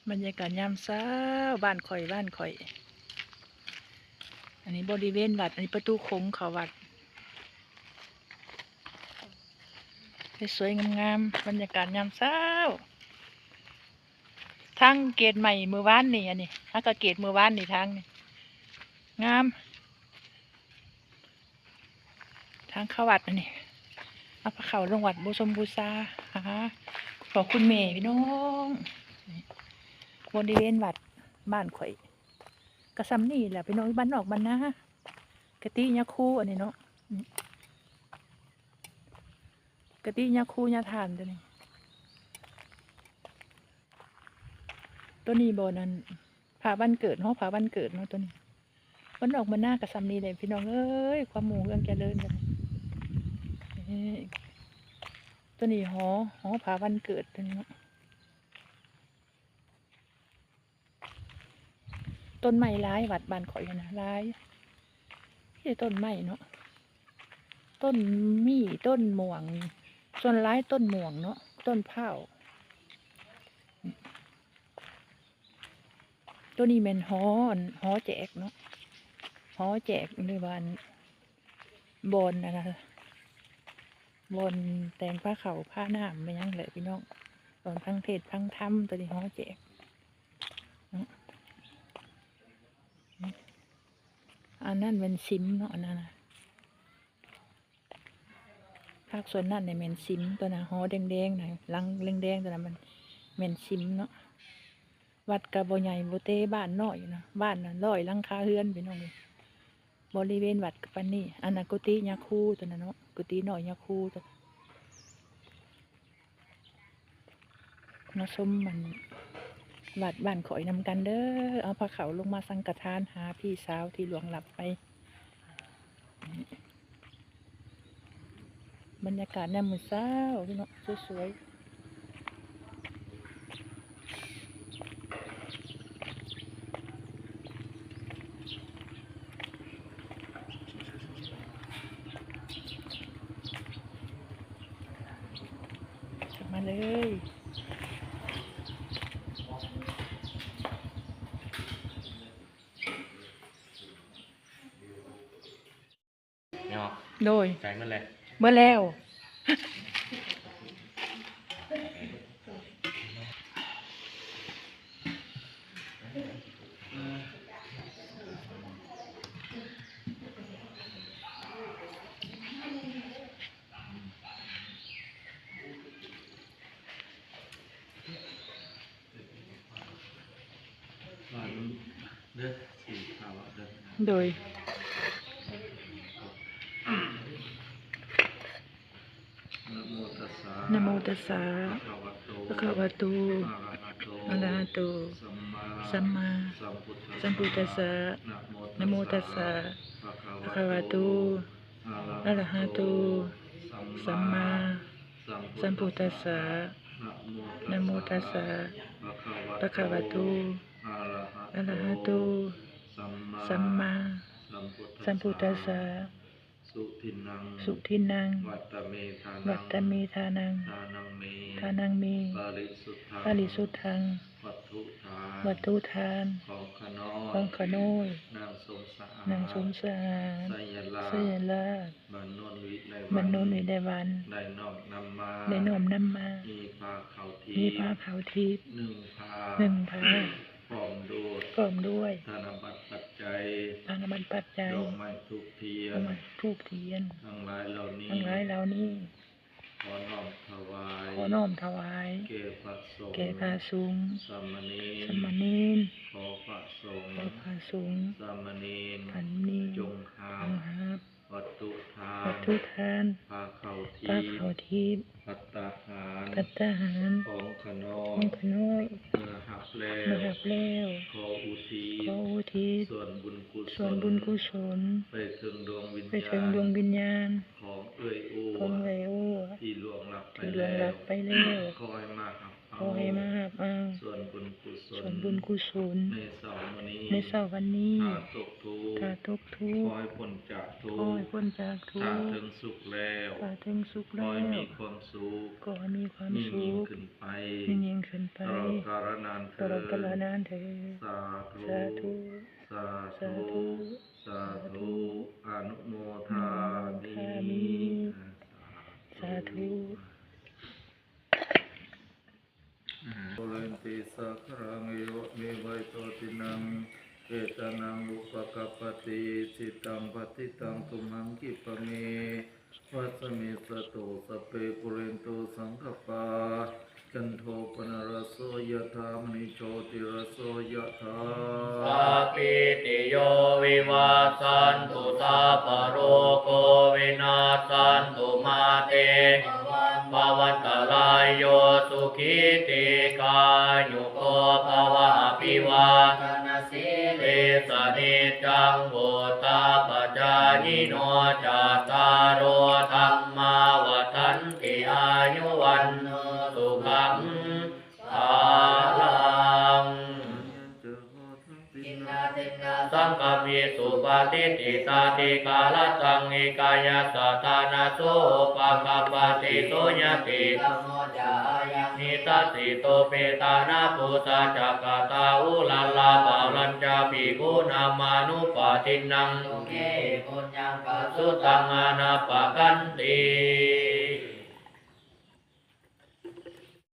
ບັນຍາກາດຍາມເຊົ້າ ບ້ານຂ້ອຍ ບ້ານຂ້ອຍ ອັນນີ້ບໍລິເວນວັດ ອັນນີ້ປະຕູໂຂງເຂົ້າວັດ ສວຍໆ ງາມໆ ບັນຍາກາດຍາມເຊົ້າ. ທາງເກດໃໝ່ມື້ວານນີ້ ອັນນີ້ ຫາກະເກດມື້ວານນີ້ ທາງນີ້ ງາມ. ທາງເຂົ້າວັດອັນນີ້ ເອົາພາເຂົ້າລົງວັດບູຊົມບູຊາ ຫາພໍ່ຄຸນແມ່ພີ່ນ້ອງ. ບໍລິເວນວັດບ້ານຂ້ອຍກະຊ່ຳນີ້ແຫຼະພີ່ນ້ອງ ບ້ານນອກບ້ານນາ ກະຕິຍາຄູອັນນີ້ເນາະ ກະຕິຍາຄູຍາທ່ານຕົວນີ້ ຕົວນີ້ບ່ອນອັນ ພະວັນເກີດ ຫໍພະວັນເກີດເນາະ ຕົວນີ້ ບ້ານນອກບ້ານນາກະຊ່ຳນີ້ແຫຼະພີ່ນ້ອງເອີຍ ຄວາມຮຸ່ງເຮືອງຈະເລີນກັນ. ຕົວນີ້ຫໍ ຫໍພະວັນເກີດຕົວນີ້ເນາະ. ຕົ້ນໄມ້ຫຼາຍ ວັດບ້ານຂ້ອຍຫັ້ນນະ ຫຼາຍ ມີແຕ່ຕົ້ນໄມ້ເນາະ ຕົ້ນມີ້ ຕົ້ນມ່ວງ ສ່ວນຫຼາຍຕົ້ນມ່ວງເນາະ ຕົ້ນພ້າວ. ໂຕນີ້ແມ່ນຫໍ ອັນ ຫໍແຈກເນາະ ຫໍແຈກ ຫຼືວ່າ ອັນ ບ່ອນ ອັນ ບ່ອນແຕ່ງພາເຂົ້າພານ້ຳແມ່ນຫຍັງແຫຼະພີ່ນ້ອງ ບ່ອນຟັງເທດຟັງທຳ ໂຕນີ້ຫໍແຈກເນາະ. ອັນນັ້ນແມ່ນສິມເນາະ ອັນນັ້ນນະ ພາກສ່ວນນັ້ນນີ້ແມ່ນສິມ ໂຕນັ້ນຫໍແດງໆນະ ຫຼັງແດງໆໂຕນັ້ນມັນແມ່ນສິມເນາະ. ວັດກະບໍ່ໃຫຍ່ ບໍ່ເຕ ບ້ານນ້ອຍຢູ່ນະ ບ້ານນະຮ້ອຍຫຼັງຄາເຮືອນພີ່ນ້ອງເອີຍ. ບໍລິເວນວັດກະປານນີ້ ອັນນັ້ນກຸຕິຍາຄູໂຕນັ້ນເນາະ ກຸຕິນ້ອຍຍາຄູໂຕ ມາຊົມ ອັນ ວັດບ້ານຂ້ອຍນຳກັນເດີ. ເອົາພາເຂົ້າລົງມາສັງກະທານຫາພີ່ສາວທີ່ລ່ວງລັບໄປ. ບັນຍາກາດຍາມມື້ເຊົ້າພີ່ນ້ອງ ສວຍໆ. ເຂົ້າມາເລີຍ. ແມ່ນບໍ່? ໂດຍ ໃກ້ໝົດແລ້ວ ເບິດແລ້ວ. ໂດຍ ນະໂມຕັດສະ ພະຄະວະໂຕ ອະລະຫະໂຕ ສຳມາ ສຳມາ ສຳພຸດທັດສະ ນະໂມຕັດສະ ພະຄະວະໂຕ ອະລະຫະໂຕ ສຳມາ ສຳພຸດທັດສະ ນະໂມຕັດສະ ພະຄະວະໂຕ ອະລະຫະໂຕ ສຳມາ ສຳພຸດທັດສະ ສຸທິນນັງ ສຸທິນນັງ ວັດຕະເມທານັງ ວັດຕະເມທານັງ ທານັງເມ ທານັງເມ ປະລິສຸດທັງ ປະລິສຸດທັງ ວັດຖຸທານ ວັດຖຸທານ ຂອງຂ້ານ້ອຍ ຂອງຂ້ານ້ອຍ ນາງສົມສະອາດ ນາງສົມສະອາດ ໄຊຍະລາດ ໄຊຍະລາດ ບ້ານໂນນວິໄລວັນ ບ້ານໂນນວິໄລວັນ ໄດ້ນ້ອມນຳມາ ໄດ້ນ້ອມນຳມາ ມີຜ້າຂາວທິບ ມີຜ້າຂາວທິບ ໜຶ່ງຜ້າ ໜຶ່ງຜ້າ ພ້ອມດ້ວຍ ພ້ອມດ້ວຍ ທະນະບັດປັດໄຈ ທະນະບັດປັດໄຈ ດອກໄມ້ທູບທຽນ ດອກໄມ້ທູບທຽນ ທັງຫຼາຍເຫຼົ່ານີ້ ທັງຫຼາຍເຫຼົ່ານີ້ ຂໍນ້ອມຖວາຍ ຂໍນ້ອມຖວາຍ ແກ່ພະສົງ ແກ່ພະສົງ ສາມະເນນ ສາມະເນນ ຂໍພະສົງ ຂໍພະສົງ ສາມະເນນ ສາມະເນນ ຈົ່ງຮັບ ຈົ່ງຮັບ ວັດຖຸທານ ວັດຖຸທານ ຜ້າຂາວທິບ ຜ້າຂາວທິບ ພັດຕາຫານ ພັດຕາຫານ ຂອງຂ້ານ້ອຍ ຂອງຂ້ານ້ອຍ ເມື່ອຮັບແລ້ວ ເມື່ອຮັບແລ້ວ ຂໍອຸທິດ ຂໍອຸທິດ ສ່ວນບຸນກຸສົນ ສ່ວນບຸນກຸສົນ ໄປເຖິງດວງວິນຍານ ໄປເຖິງດວງວິນຍານ ຂອງເອື້ອຍໂອ້ ຂອງເອື້ອຍໂອ້ ທີ່ລ່ວງລັບໄປ ທີ່ລ່ວງລັບໄປແລ້ວ ແລ້ວ ຂໍໃຫ້ມາຮັບ ຂໍໃຫ້ມາຮັບ ເອີ ສ່ວນບຸນກຸສົນ ສ່ວນບຸນກຸສົນ ໃນເຊົ້າມື້ນີ້ ໃນເຊົ້າວັນນີ້ ຖ້າຕົກທຸກ ຖ້າຕົກທຸກ ຂໍໃຫ້ພົ້ນຈາກທຸກ ຂໍໃຫ້ພົ້ນຈາກທຸກ ຖ້າເຖິງສຸກແລ້ວ ຖ້າເຖິງສຸກແລ້ວ ຂໍໃຫ້ມີຄວາມສຸກ ຂໍໃຫ້ມີຄວາມສຸກ ຍິ່ງໆຂຶ້ນໄປ ຍິ່ງໆຂຶ້ນໄປ ຕະຫຼອດກາລະນານເທີ້ນ ຕະຫຼອດກາລະນານເທີ້ນ ສາທຸ ສາທຸ ສາທຸ ສາທຸ ສາທຸ ອະນຸໂມທາມິ ອະນຸໂມທາມິ ສາທຸ ສາທຸ ປູເຣນຕິສາຄະລັງ ເອວະເມວະ ອິໂຕ ທິນນະງ ເປຕານັງ ອຸປະກັບປະຕິ ອິຊິຕັງ ປັດຖິຕັງ ຕຸມຫັງ ຂິບປະເມ ວັດສະມິດສະຕຸ ສັບເປ ປູເຣນຕຸ ສັງກະປາ ຈັນໂທ ປະນະລະໂສ ຍະຖາ ມະນີ ໂຊຕິລະໂສ ຍະຖາ ສາບປີຕິໂຍ ວິວັດສັນຕຸ ສັບພະໂລໂກ ວິນັດສັນຕຸ ມາເຕ ພະວັນຕະລາຍໂຍ ສຸຂີ ດີຄາຍຸໂກ ພະວະ ອະພິວາທະນະ ສີລິສະ ນິດຈັງ ວຸດທາປະຈາຍິໂນ ຈັດຕາໂລ ທຳມາ ວັດທັນຕິ ອາຍຸ ວັນໂນ ສຸຂັງ ພະລັງ ສັງຄະມິ ສຸປະຕິດທິ ຕາທິກາລະຕັງ ນິກາຍະສະຖານະ ໂສ ອຸປະກັບປະຕິ ໂສ ຍະຕິ ທຳໂມ ຈະ ອາຍັງ ນິທັດສິໂຕ ເປຕານະ ປຸດສະ ຈະກະຕາ ອຸລະລະ ປະລັນຈະ ພິກຂຸນາມານຸປະທິນນງ ໂລເກ ປຸນຍັງ ປະສຸຕັງ ອະນາປະກັນຕິ